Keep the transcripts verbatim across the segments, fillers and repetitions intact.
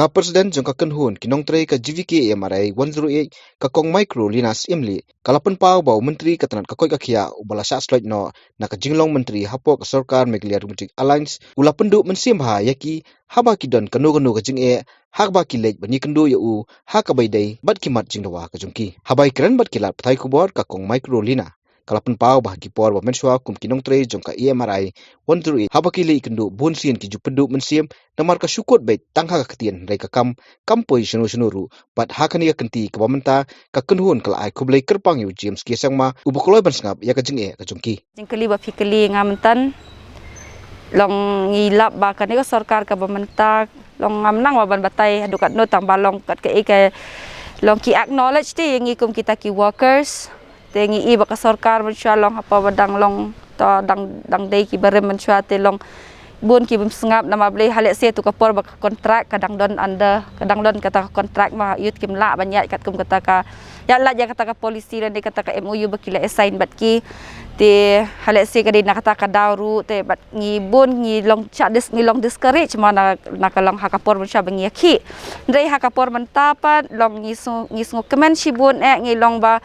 Ka President jong ka kynhun ki nongtrei ka G V K A M R I one zero eight, ka Kong Microlina Syiemlieh, ka la pynpaw ba u Myntri ka tnat ka koit ka khiah uba la shah sloit noh na ka jinglong Myntri hapoh ka sorkar Meghalaya Democratic Alliance u la pynduh mynsiem bha ïa ki haba ki don kano kano ka jingeh, haba ki leit ban ïakynduh ïa u ha kaba ïadei bad ki mat jingdawa ka jong ki. Haba ki kren bad ki lad pathai khubor, ka Kong Microlina ka la pynpaw ba ha ki por ba mynshuwa kum ki nongtrei jong ka A M R I one zero eight, haba ki leit ïakynduh bun sien ki ju pynduh mynsiem namar ka shu kut beit tang ha ka ktien hynrei ka kam kam poi shano shano ruh. Bad ha kane ka kynti kaba mynta, ka kynhun ka la ai khublei kyrpang ïa u James K Sangma uba kloi ban sngap ïa ka jingeh ka jong ki. Jingkylli ba phi kylli nga mynta, long ngi lap ba kane ka sorkar kaba mynta, long ngam nang ba ban batai haduh katno tang ba long kat kaei ka, long ki acknowledge te ïa ngi kum kita ki workers. Te ngi i ba ka sorkar mynshuwa long haba ba dang long, to dang, dang dei ki barim mynshuwa te long bun ki bym sngap namar balei ha lehse tu ka por ba ka contract ka dang don under, ka dang don kata ka contract ma ïoh kim lah ban ïaid katkum kata ka, ïaid lait ïa kata ka policy lane kata ka M O U ba ki la assign bad ki. Te ha lehse ka dei na kata ka daw ruh te bad ngi bun ngi long shah dis-, ngi long discourage ma na, na ka long ha ka por mynshuwa ba ngi ïakhih. Hynrei ha ka por mynta pat long ngi sngew, ngi sngewkmen shibun eh, ngi long ba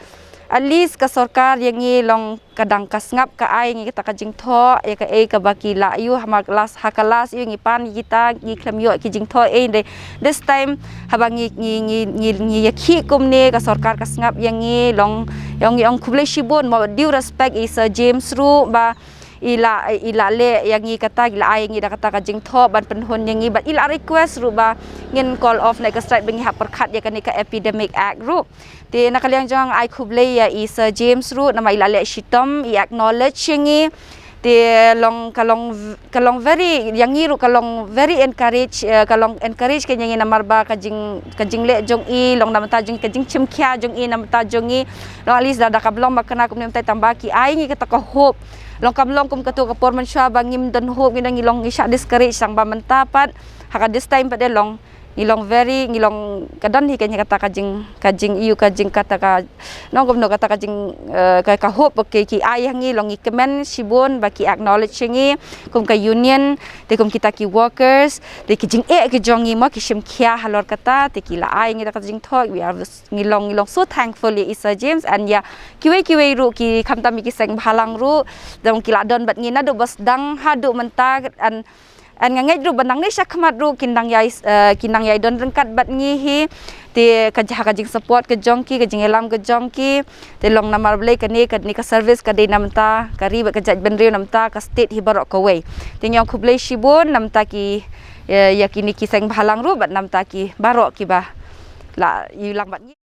at least ka sorkar ïa ngi long ka dang ka sngap ka ai ngi kata ka jingthoh ïa kaei kaba ki la ïoh ha ka last, ha ka last ïoh ngi pan ïa kita, ngi khlem ïoh ki jingthoh ei. Hynrei this time haba ngi, ngi, ngi, ngi, ngi ïakhih kumne ka sorkar ka sngap ïa ngi, long, ïa ngi ong khublei shibun, mo due respect ïa i Sir James ruh ba i la, i la leh ïa ngi kata, i la ai ïa ngi da kata ka jingthoh ban pynhun ïa ngi, bad i la request ruh ba ngin call off ne ka strike ba ngi hap pyrkhat ïa kane ka Epidemic Act ruh. Te na ka liang jong ai khublei ïa i Sir James ruh namar i la leh shitom, i acknowledge ïa ngi. Te long ka long, ka long very, ïa ngi ruh ka long very encourage, eh, ka long encourage ka ïa ngi namar ba ka jing, ka jingleh jong i, long namar ta jong ka jingshim khia jong i namar ta jong i. Long at least da, da ka long ba kane kumne mynta tang ba ki ai ngi kata ka hope. Long kam long kum katu ka por mynshuwa ba ngim don hope, ngi dang ngi long ngi shah discourage tang ba mynta pat ha ka this time pat de long ngi long very, ngi long ka don hi kane kata ka jing, ka jing ïoh ka jing kata ka nong kumno kata ka jing, eh, ka, ka hope ba ki, ki ai ha ngi, long ngi kmen shibun ba ki acknowledge ïa ngi kum ka union, te kum kita ki workers, te ki jingeh ki jong ngi mo ki shim khia halor kata, te ki la ai ngi da ka jingthoh, we are, ngi long, ngi long so thankful ïa i Sir James and ïa kiwei kiwei ruh ki khamtam ïa ki seng bhalang ruh, dang ki la don bad ngi naduh ba sdang haduh mynta and, and nga ngeit ruh ba nangne shakhmat ruh kin dang ïai, eh, kin dang ïai don ryngkat bad ngi hi. Te ka jia ka jingsupport ka jong ki, ka jingïalam ka jong ki. Te long namar balei kane, kane ka service ka dei namar ka ri bad ka jaitbynriew namar ka state hi baroh kawei. Te ngi ong khublei shibun namar ki, eh, ïa kine ki seng bhalang ruh bad namar ki baroh kiba la ïalam bad ngi.